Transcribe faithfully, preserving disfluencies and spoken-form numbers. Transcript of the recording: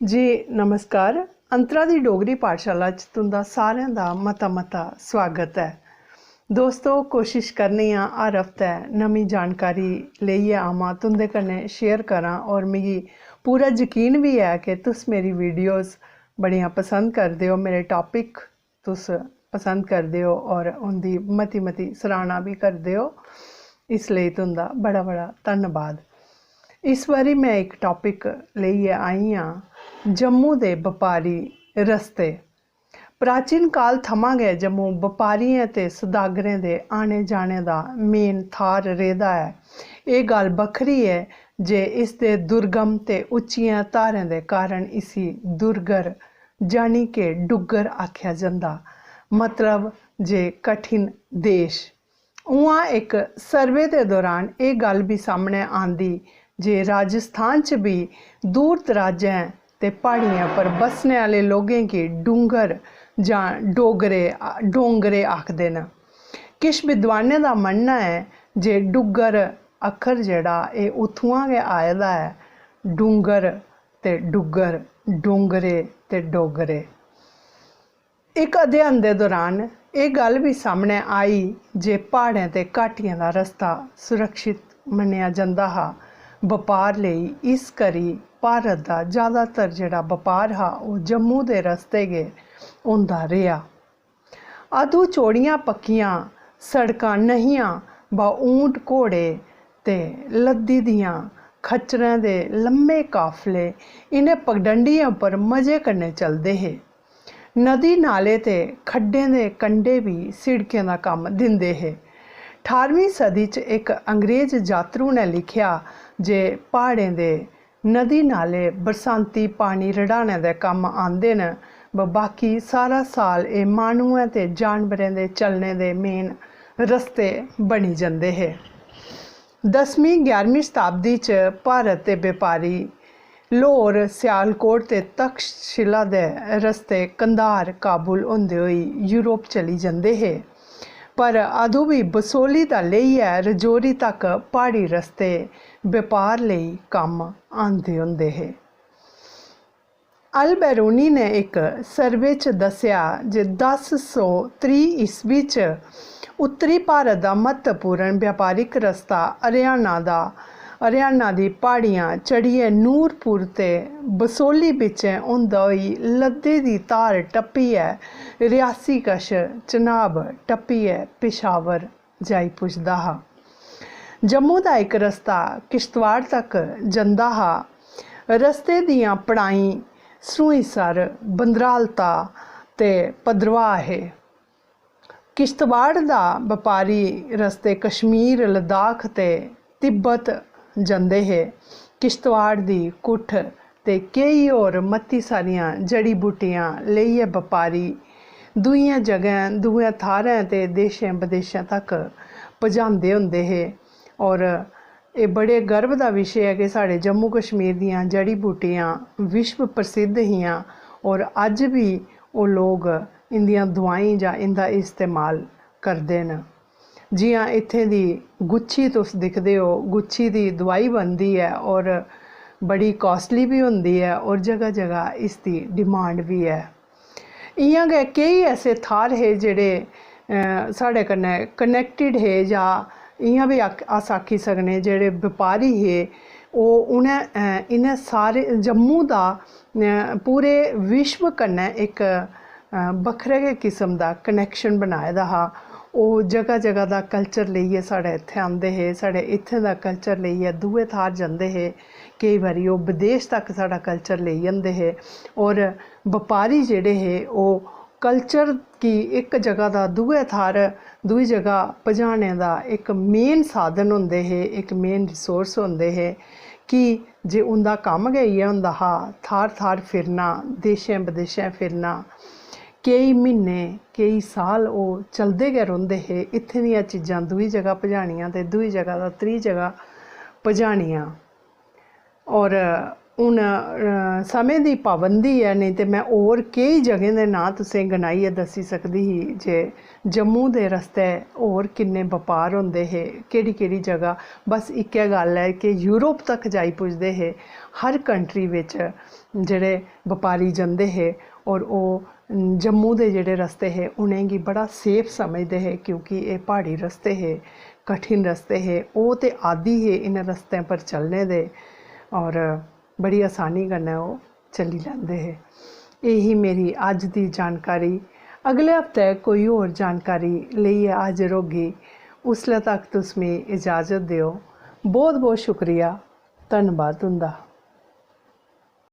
जी नमस्कार, अंतरा दी डोगरी पाठशाला च तुं'दा सारें दा मता मता स्वागत ऐ। दोस्तो, कोशिश करनी आं हर हफ्तै नमीं जानकारी लेइयै आवां, तुं'दे कन्नै शेयर करां, और मिगी पूरा यकीन बी ऐ कि तुस मेरी वीडियोज़ बड़ियां पसंद करदे ओ, मेरे टॉपिक तुस पसंद करदे ओ और उं'दी मती मती सराहना बी करदे ओ, इस लेई तुं'दा बड़ा बड़ा धन्नबाद। इस बारी में इक टॉपिक लेइयै आई आं, जम्मू दे बपारी रस्ते। प्राचीन काल थमां गै जम्मू बपारियें ते सदागरें दे आने जाने दा मेन थाह्र रेह्दा ऐ। एह् गल्ल बक्खरी ऐ जे इसदे दुर्गम ते उच्चियें धारें दे कारण इसी दुर्गर, जानी के डुग्गर, आखेआ जंदा, मतलब जे कठिन देश। उ'आं, इक सर्वे दे दौरान एह् गल्ल बी सामनै आंदी जे राजस्थान च बी दूर दराजें ते प्हाड़ियें पर बसने आह्ले लोकें गी डुंगर जां डोगरे, डोंगरे आखदे न। किश विद्वानें दा मन्नना ऐ जे डुग्गर अक्खर जेह्ड़ा, एह् उत्थुआं गै आए दा ऐ, डुंगर ते डुग्गर, डोंगरे ते डोगरे। इक अध्ययन दे दौरान एह् गल्ल बी सामनै आई जे प्हाड़ें ते घाटियें दा रस्ता सुरक्षत मन्नेआ जंदा हा बपार लेई, इस करी भारत दा जैदातर जेह्ड़ा बपार हा, ओह् जम्मू दे रस्ते गै होंदा रेहा। अदूं चौड़ियां पक्कियां सड़कां नहियां, बा ऊंट, घोड़े ते लद्दी दियां खच्चरें दे लम्मे काफले इ'नें पगडंडियें उप्पर मजे कन्नै चलदे हे। नदी नाले ते खड्डें दे कंढे बी सिड़कें दा कम्म दिंदे हे। ठारमीं सदी च इक अंग्रेज जातरू ने लिखेआ जे प्हाड़ें दे नदी नाले बरसांती पानी रढ़ाने दे कम्म आंदे न, ब-, बाकी सारा साल एह् माह्नुएं ते जानवरें दे चलने दे मेन रस्ते बनी जंदे हे। दसमीं ग्यारहमीं शताब्दी च भारत दे बपारी लाहौर, सियालकोट ते तक्षशिला दे रस्ते कंधार, काबुल होंदे होई यूरोप चली जंदे हे। पर अदूं बी बसोहली दा लेइयै रजौरी तक प्हाड़ी रस्ते बपार लेई कम्म आंदे होंदे हे। अल बैरूनी ने इक सर्वे च दस्सेआ जे दस सौ त्रीह् ईस्वी च उत्तरी भारत दा म्हत्तवपूर्ण बपारक रस्ता हरियाणा दा, हरियाणा दी प्हाड़ियां चढ़ियै नूरपुर ते बसोहली बिच्चें होंदा होई लद्दे दी धार टप्पियै रियासी कश चनाब टप्पियै पिशावर जाई पुजदा हा। जम्मू दा इक रस्ता किश्तवाड़ तक जंदा हा। रस्ते दियां पड़ाईं सरूईंसर, बंदरालता ते भद्रवाह हे। किश्तवाड़ दा बपारी रस्ते कश्मीर, लद्दाख ते तिब्बत जंदे हे। किश्तवाड़ दी कुठ ते केई होर मती सारियां जड़ी बूटियां लेइयै बपारी दूइयें जगहें, दूए थाह्रें ते देशें बदेशें तक पजांदे होंदे हे। और एह् बड़े गर्व दा विशे ऐ कि साढ़े जम्मू कश्मीर दियां जड़ी बूटियां विश्व प्रसिद्ध हियां और अज्ज बी ओह् लोक इंदियां दुआईं जां इंदा इस्तेमाल करदे न। जि'यां इत्थें दी गुच्छी तुस दिखदे ओ, गुच्छी दी दुआई बनदी ऐ और बड़ी कास्टली बी होंदी ऐ और जगह जगह इसदी डिमांड बी ऐ। इ'यां गै केई ऐसे थाह्र हे जेह्ड़े, अ, साढ़े कन्नै कनैक्टिड हे जां इ'यां बी आख-, अस आखी सकने जेह्ड़े बपारी हे, ओह् उ'नें, अ, इ'नें सारे जम्मू दा, अ, पूरे विश्व कन्नै इक, अ, बक्खरे गै किस्म दा कनैक्शन बनाए दा हा। ओह् जगह जगह दा कल्चर लेइयै साढ़े इत्थें आंदे हे, साढ़े इत्थें दा कल्चर लेइयै दूए थाह्र जंदे हे। केई बारी ओह् बदेश तक साढ़ा कल्चर लेई जंदे हे। और बपारी जेह्ड़े हे, ओह् कल्चर गी इक जगह दा दूए थाह्र, दूई जगह पजाने दा इक मेन साधन होंदे हे, इक मेन रिसोर्स होंदे हे कि जे उं'दा कम्म गै इ'यै होंदा हा, थाह्र थाह्र फिरना, देशें बदेशें फिरना। केई म्हीने, केई साल ओह् चलदे गै रौंह्दे हे। इत्थें दियां चीजां दूई जगह पजानियां ते दूई जगह दा त्री जगह पजानियां। और हून, अ, समें दी पाबंदी ऐ, नेईं ते में होर केई जगहें दे नांऽ तुसें गनाइयै दस्सी सकदी ही जे जम्मू दे रस्तै होर किन्ने बपार होंदे हे, केह्ड़ी-केह्ड़ी जगह। बस इक्कै गल्ल ऐ कि यूरोप तक जाई पुजदे हे, हर कंट्री बिच जेह्ड़े बपारी जंदे हे और ओह् जम्मू दे जेह्ड़े रस्ते हे उ'नेंगी बड़ा सेफ समझदे हे, क्योंकि एह् प्हाड़ी रस्ते हे, कठिन रस्ते हे। ओह् ते आदी हे इ'नें रस्तें पर चलने दे और बड़ी आसानी कन्नै ओह् चली लैंदे हे। एह् ही मेरी अज्ज दी जानकारी। अगले हफ्तै कोई होर जानकारी लेइयै हाजर होगी। उसलै तक तुस मिगी इजाजत देओ। बहुत बहुत शुक्रिया। धन्नबाद तुं'दा।